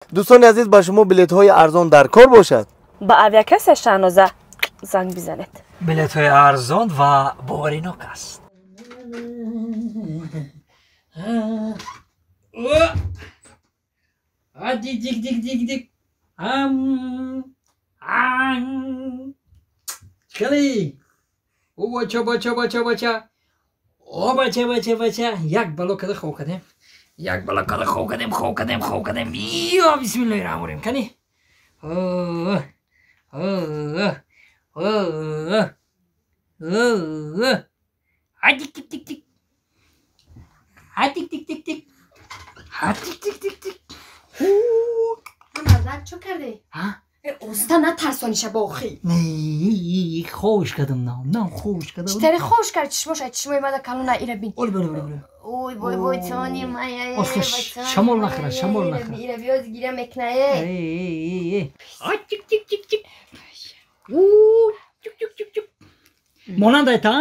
Дӯстони азиз, ба шумо билетҳои арзон дар кор бошад. Ба авиакасса Шаҳноза занг бизанед. Билетҳои арзон ва боваринок аст. Дик-дик-дик-дик. Хеле. О бача бача бача бача. О бача бача бача. Як бало када хоб кардем. Як бало када хоб кардем, хоб кардем, хоб кардем. Ё бисмиллоҳир раҳмонир раҳим. Кани? О о о о. А тик тик тик тик. А тик тик тик тик. А тик тик тик тик. Мардак, чо кардӣ? Оста натарсониша бохӣ. Не, хош кардам, на, хош кардам. Чӣ тари хош кард? Чишмоша, чишмои мада калона, ира бин. Оли, бале, бале, бале. Ой, бой, бой, чони мая. Шамол нахӯра, шамол нахӯра. Ира биёз гира мекнае. Эй, эй. А тик тик тик тик. У, тик тик тик тик. Монандай та?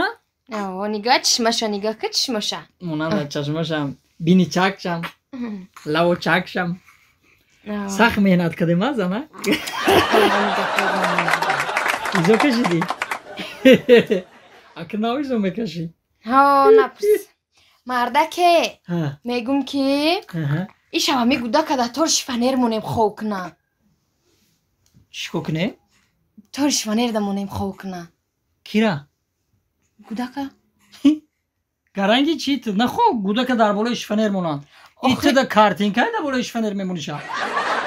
О, нига чишмаша, нига ка чишмаша. Монандай чашмашам, бини чакшам, лаву чакшам. Сахт меҳнат кардем, а зана? Изо кашидӣ? Ака нав изо мекашӣ? Ҳо, напурс. Мардаке, мегум ки ишава мегуда када тор шифонер монем хов куна. Чӣ кунем? Тор шифонер да монем хов куна. Кира? Гудака? Гаранги чӣ? Нахо гудака дар болои шифонер монанд. Итуда картинка дар болои шифонер мемониша.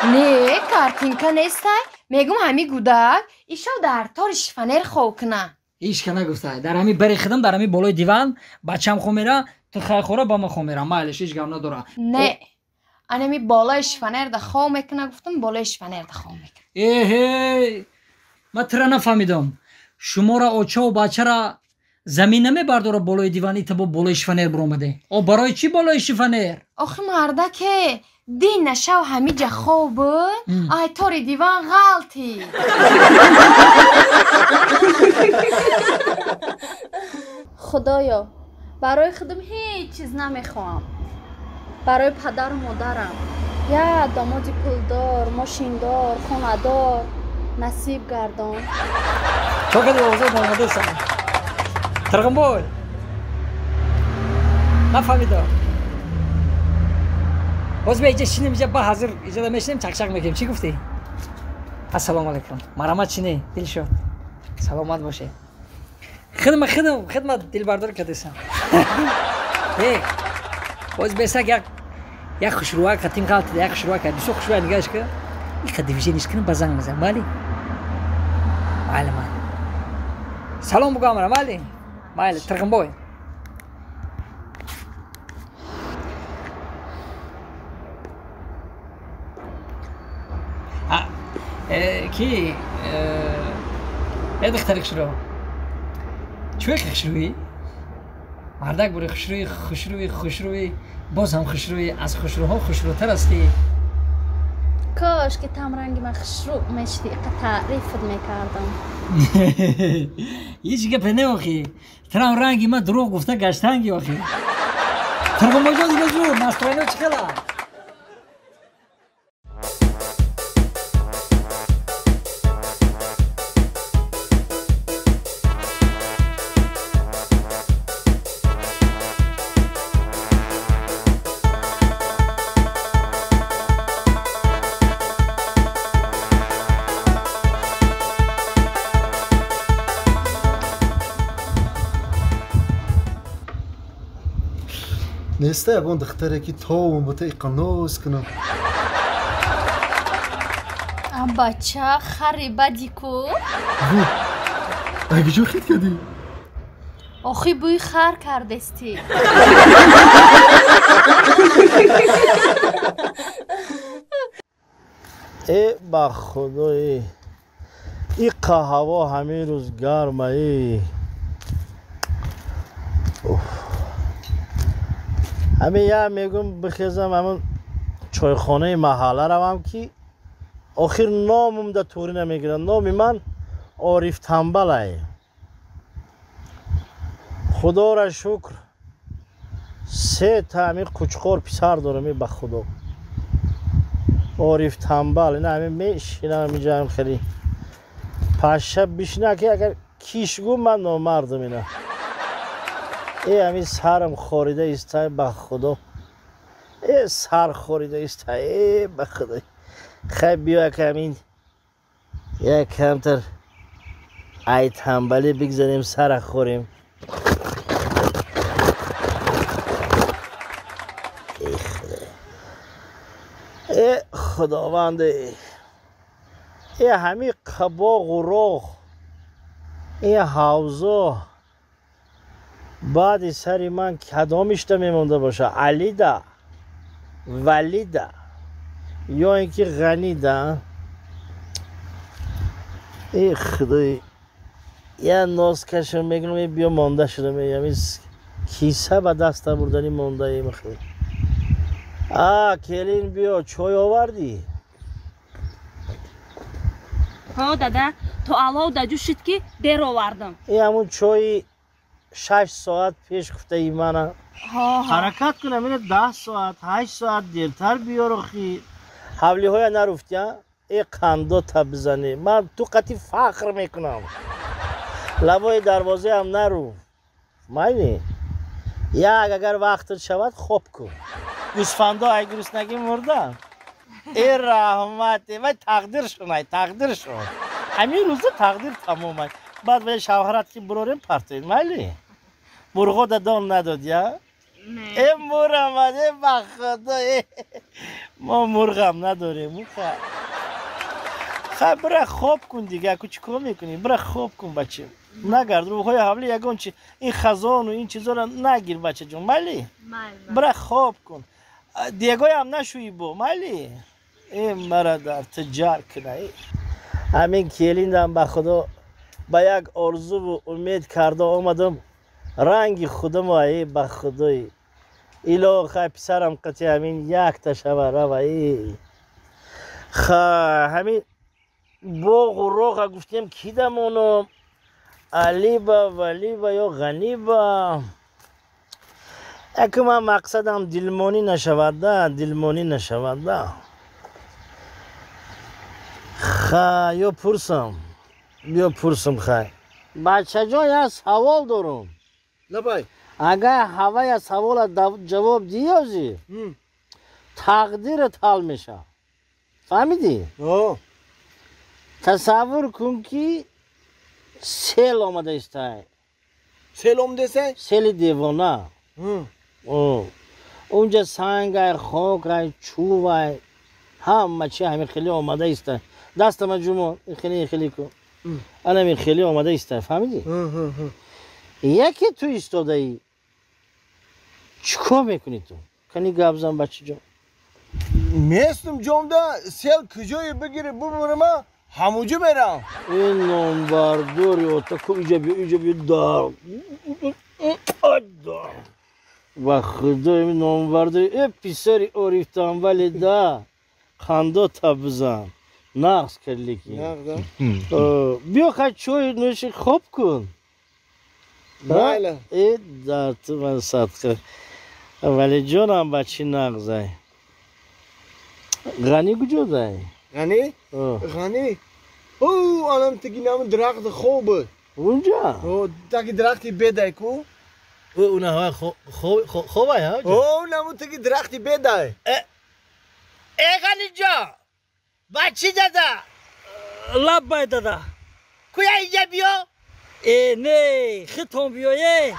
Не, картинка нестай. Мегум ҳами гудак ишав дар тори шифонер хов куна. Ҳеч ка нагуфтай. Дар ҳами бари хидам, дар ҳами болои диван бачам хов мера, ту хайхора ба ман хов мера. Майлиш, ҳеч гап надора. Не. Анами болои шифонер да хов мекуна гуфтам, болои шифонер да хов мекуна. Эҳе, ман тура нафаҳмидам. Шуморо очаву бачара замин намебардора болои диван, ита бо болои шифонер биромаде. О, барои чӣ болои шифонер? Охи мардаке, дин нашав ҳамиҷа хоб буд, ай тори диван ғалтӣ. Худоё, барои худам ҳеҷ чиз намехоҳам. Барои падару модарам як домоди пулдор, мошиндор, хонадор насиб гардон. Чо кади озод омадеса? Тырғынбой. Нафаҳмидам. Боз бе иҷа шинем, иҷа ба ҳазир иҷада мешинем, чақчақ мекунем. Чӣ гуфтӣ? Ассалому алайкум. Марҳамат, чине? Дилшод. Саломат бошед. Хидма, хидм, хидмат дилбардор кардесам. Э, боз бесак як як хушрӯак хатим қалтида, як хушрӯак, бисёр хушрӯак нигоҳаш кар. Иқа движениш кунам, ба занг мезанам. Майли? Майли, майли. Салом бугӯ амра, майли? Майли, Тырғынбой. Ки? Э, духтари хушрӯ. Чӯ хушрӯӣ? Мардак бури хушрӯӣ, хушрӯӣ, хушрӯӣ, боз ҳам хушрӯӣ, аз хушрӯҳо хушрӯтар ҳастӣ. Кош ки там ранги ман хушрӯ мешидӣ, иқа таърифат мекардам. Ҳеҷ гапе не охи. Трам ранги ман дурӯғ гуфта гаштанги охи. Тырғынбойҷон дига зур, настроено чӣ хела? Неста ягон духтаре ки товум бута иқа ноз кунам. А бача, хари бади ку? Ай куҷо хит кардӣ? Охи бӯи хар кардестӣ. Э, ба худои, иқа ҳаво ҳамин рӯз гарма. Ҳамин як мегум бихезам, ҳамин чойхонаи маҳалла равам, ки охир номум да туғрӣ намегирад. Номи ман Ориф Тамбалай. Худоро шукр, се та ҳамин қучқор писар дорам. Ба худо, Ориф Танбал ина ҳамин мешинам инҷа хеле паша бишина ки агар киш гум ман номардам ина. Э ҳамин сарам хорида истай ба худо. Э сар хорида истай э ба худо. Хай биё як ҳамин як камтар ай танбалӣ бигзарем сара хӯрем. Э худованде э ҳамин қабоғу роғ э ҳавзо баъди сари ман кадомишта мемонда боша? Алида, Валида ё ин ки Ғанида? Э худои я нос кашам мегӯям биё монда шуда мегӯям киса ба даста бурдани мондаем хел. А келин биё чой овардӣ? Ҳо дада, то алов даҷу шид ки дер овардам. Э ҳамун чои 6 соат пеш гуфтаи мана. Ҳаракат кунам ина 10 соат 8 соат дертар биёр охи. Ҳавлиҳоя наруфтя? Э қандо табзанӣ. Ман ту қати фахр мекунам. Лабои дарвозаам наруф. Майли? Як агар вақтат шавад хоб кун. Гӯсфандо ай гуруснагӣ мурда? Э раҳмат, вай тақдир шун, ай тақдир шун. Ҳамин рӯза тақдир тамом ай. Баъд вай шавҳарат ки бурорем партоед, майли? Бурғо да дон надод, я? Э мурамад, э ба худо, э мо мурғам надорем, уха. Хай бира хоб кун дига, ку чӣ кор мекунӣ? Бира хоб кун бача. Нагард рӯҳои ҳавли ягон чи ин хазону ин чизоро нагир бачаҷон, майли? Бира хоб кун. Дегоям нашӯи бо, майли? Э мара дар тиҷар куна. Ҳамин келиндам ба худо ба як орзуву умед карда омадам. Ранги худамо э ба худои. Илохай писарам қати ҳамин якта шава рава э. Ха ҳамин боғу роға гуфтем ки дамонам? Алиба, Валиба ё Ғаниба? Яку ман мақсадам дилмонӣ нашавада, дилмонӣ нашавада. Ха, ё пурсам, биё пурсам хай. Бачаҷон, як савол дорам. Лабай. Агар ҳавая савола ҷавоб диёзӣ, тақдират ҳал мешавад. Фаҳмидӣ? Тасаввур кун ки сел омада истай. Сел омадасай? Сели девона. Унҷа сангай, хокай, чӯбай, ҳама чи ҳамин хеле омада истай. Дастама ҷумо, ин хеле ин хеле кун. Анамин хеле омада истай, фаҳмидӣ? Яке ту истодаӣ. Чӣ кор мекунӣ ту? Кани гап зан бачаҷон. Местум ҷомда сел куҷое бигире бубурама ҳамуҷо мерам. Ин номбардори отаку иҷа биё, иҷа биё дар. Ба худо ин номбардори э писари Ориф Танбали да қандо табзан. Нағз кардики. Биё хай чой нӯши хоб кун. Майла. Э дар ту ман садқа. Вале ҷонам ба чӣ нағзай? Ғанӣ куҷо дай? Ғанӣ? Ғанӣ? О, анам таги нам дарахти хоб буд. Унҷа? О, таги дарахти бедай ку? О, уна хобай, ҳа? О, наму таги дарахти бедай. Э, Ғаниҷон! Бачи дада? Лаббай дада. Куя инҷа биё? Э, не, хитон биёе.